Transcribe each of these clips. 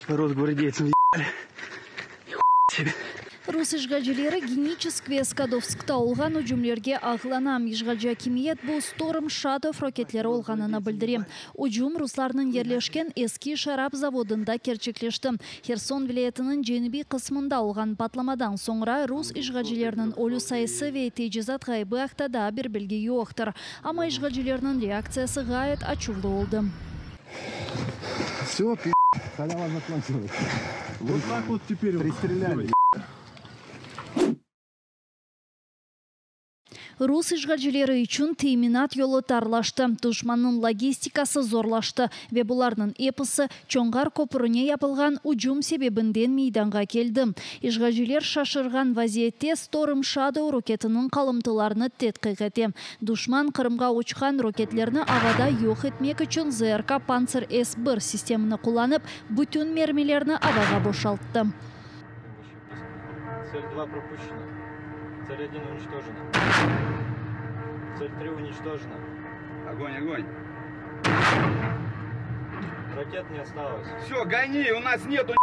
Rosgvardeytsam ебали. Себе. Rus işğalcileri Geniçesk ve Skadovskta olğan ücümlerge ağlana. İşğalci akimiyet bu Storm Shadow roketleri olğanını bildire. Ücüm ruslarnıñ yerleşken eski şarap zavodında kerçekleşti. Herson vilâyetiniñ cenübiy qısmında olğan patlamadan soñra rus işğalcileriniñ ölü sayısı ve tecizat ğaybı aqta daa bir bilgi yoqtır. Amma işğalcilerniñ reaktsiyası ğayet açuvlı oldı. Все, пи***, халява закончилась. Вот так вот теперь вот Пристреляли. Rus işğalcileri içün teminat yolu tarlaştı, duşmannıñ logistikası zorlaştı ve bularnıñ episi Çonğar köpürine yapılğan ücüm sebebinden meydanğa keldi. İşğalciler şaşırğan vaziyette Storm Shadow roketiniñ qalımtılarını tedqiq ete. Duşman Qırımğa uçqan roketlerni avada yoq etmek içün ZRK Pantsir S bir sistemini qullanıp, bütün mermilerni avağa boşalttı. Цель 2 пропущена. Цель 1 уничтожена. Цель 3 уничтожена. Огонь, огонь. Ракет не осталось. Все, гони, у нас нету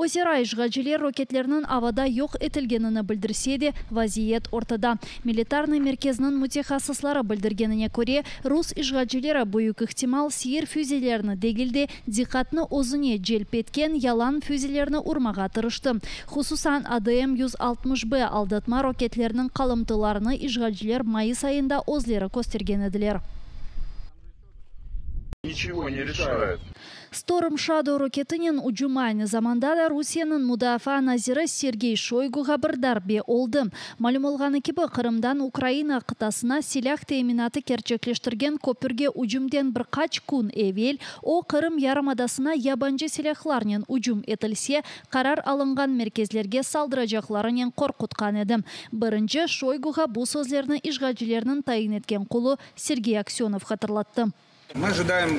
Özara işğalciler roketlerniñ avada yoq etilgenini bildirse de, vaziyet ortada. Militarnıy merkeziniñ mütehassısları bildirgenine köre, rus işğalcileri, büyük ihtimal, seyir füzelerini degil de, diqqatnı özüne celp etken yalan füzelerni urmağa tırıştı. Hususan, ADM 160B aldatma roketleriniñ qalımtılarını işğalciler mayıs ayında özleri köstergen ediler. Ничего не решает. Storm Shadow roketinen ücüm aynı zamanda da Rusiyeniñ mudafaa naziri Sergey Şoyguğa bir darbe oldı. Malüm olğanı kibi, Qırımdan Ukraina qıtasına silâh teminatı kerçekleştirgen köpürge ücümden bir qaç kün evel o, Qırım yarımadasına yabancı silâhlarnen ücüm etilse, qarar alınğan merkezlerge saldıracaqlarınen qorqutqan edi. Birinci Şoyguğa bu sözlerni işğalcilerniñ tayin etken qulu Sergey Aksönov hatırlattı. Мы ожидаем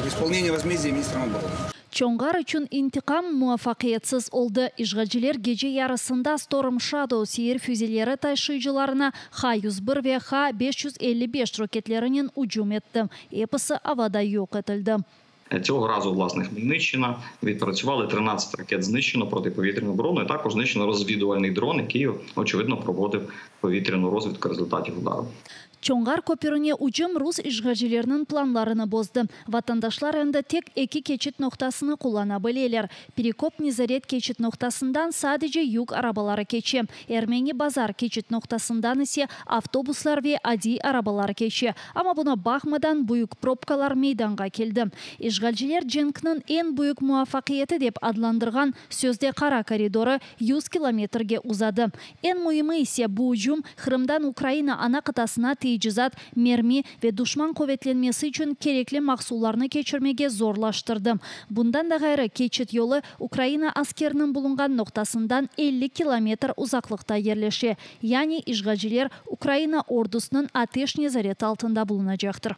исполнения возмездия министром обороны. Çonğar içün intiqam muvafaqiyetsiz oldı. İşğalciler gece yarısında Storm Shadow seyir füzeleri taşıyıcılarına H-101 ve H-555 roketlerinen ücüm etti. Episi avada yoq etildi. Цього разу, власне, Хмельниччина відпрацювали 13 ракет знищено протиповітряну оборону, і також знищено розвідувальний дрон, який, очевидно, проводив повітряну розвідку результатів удару. Çonğar köpürine ücüm rus işğalcileriniñ planlarını bozdı. Vatandaşlar endi tek eki keçit noqtasını qullana bileler. Perekop nezaret keçit noqtasından sadece yük arabaları keçe, Ermeni Bazar keçit noqtasından ise avtobuslar ve adiy arabalar keçe. Amma buña baqmadan büyük probkalar meydanğa keldi. İşğalciler cenkniñ eñ büyük muvafaqiyeti dep adlandırğan sözde qara koridorı 100 kilometrge uzadı. Eñ müimi ise bu ücüm Qırımdan Ukraina ana qıtasına tecizat, mermi ve duşman quvetlenmesi içün kerekli mahsullarnı keçirmege zorlaştırdı. Bundan da ğayrı, keçit yolu Ukraina askeriniñ bulunğan noqtasından 50 kilometr uzaqlıqta yerleşe. Yani işğalciler Ukraina ordusınıñ ateş nezareti altında bulunacaqtır.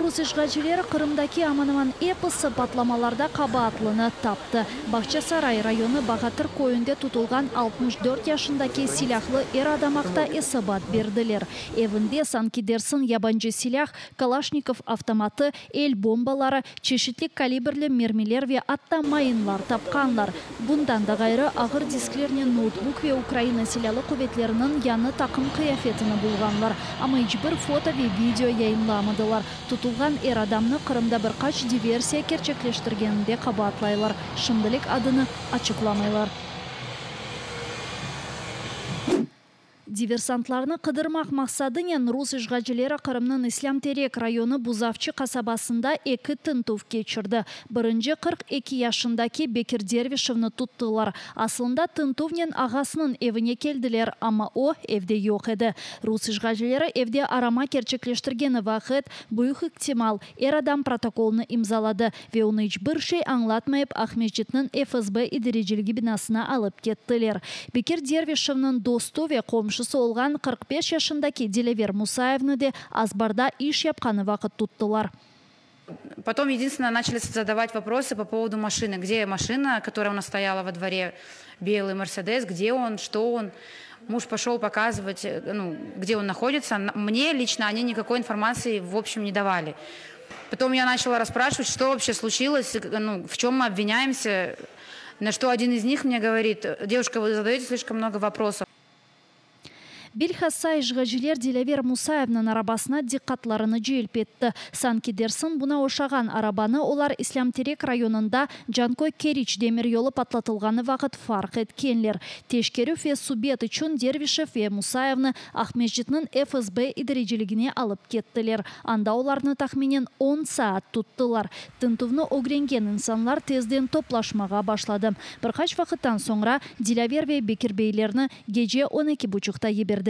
Rus işğalcileri Qırımdaki aman-aman episi patlamalarda qabaatlını taptı. Bağçasaray rayonı Bağatır köyünde tutulğan 64 yaşındaki silâhlı er adam aqta esabat berdiler. Evinde, sanki dersiñ yabancı silâh, Kalaşnikov avtomatı, el bombaları, çeşitli kalibrli mermiler ve atta mayınlar tapqanlar. Bundan da ğayrı, ağır disklernen noutbuk ve Ukraina Silâlı quvetleriniñ yañı taqım qıyafetini bulğanlar. Amma iç bir foto ve video yayınlamadılar. Tutulğan er adamnı Qırımda bir qaç diversiya kerçekleştirgeninde qabaatlaylar. Şimdilik adını açıqlamaylar. Diversantlarnı qıdırmaq maqsadınen rus işğalcileri Qırımnıñ İslâm Terek rayonı Buzavçı qasabasında eki tintüv keçirdi. Birinci 42 yaşındaki Bekir Dervişevni tuttılar. Aslında tintüvnen ağasınıñ evine keldiler, amma o evde yoq edi. Rus işğalcileri evde arama kerçekleştirgeni vaqıt, büyük ihtimal, er adam protokolnı imzaladı ve onı iç bir şey añlatmayıp Aqmescitniñ FSB idareciligi binasına alıp kettiler. Bekir Dervişevniñ dostu ve qomşusı. Qomşusı olğan 45 yaşındaki Dilâver Musayevni de azbarda iş yapqanı vaqıt tuttılar. Потом, единственное, начали задавать вопросы по поводу машины. Где машина, которая у нас стояла во дворе, белый Мерседес, где он, что он. Муж пошел показывать, ну, где он находится. Мне лично они никакой информации, в общем, не давали. Потом я начала расспрашивать, что вообще случилось, ну, в чем мы обвиняемся. На что один из них мне говорит: «Девушка, вы задаете слишком много вопросов». Bilhassa işğalciler Dilâver Musayevniñ arabasına diqqatlarını celp etti. Sanki dersiñ buña oşağan arabanı olar İslâm-Terek rayonında Canköy-Keriç demir yolu patlatılğanı vaqıt farq etkenler. Teşkerüv ve subet içün Dervişev ve Musayevni Aqmescitniñ FSB idareciligine alıp kettiler. Anda olarnı tahminen 10 saat tuttılar. Tintüvni ögrengen insanlar tezden toplaşmağa başladı. Bir qaç vaqıttan soñra Dilâver ve Bekir beylerni gece 12.30-ta yiberdiler.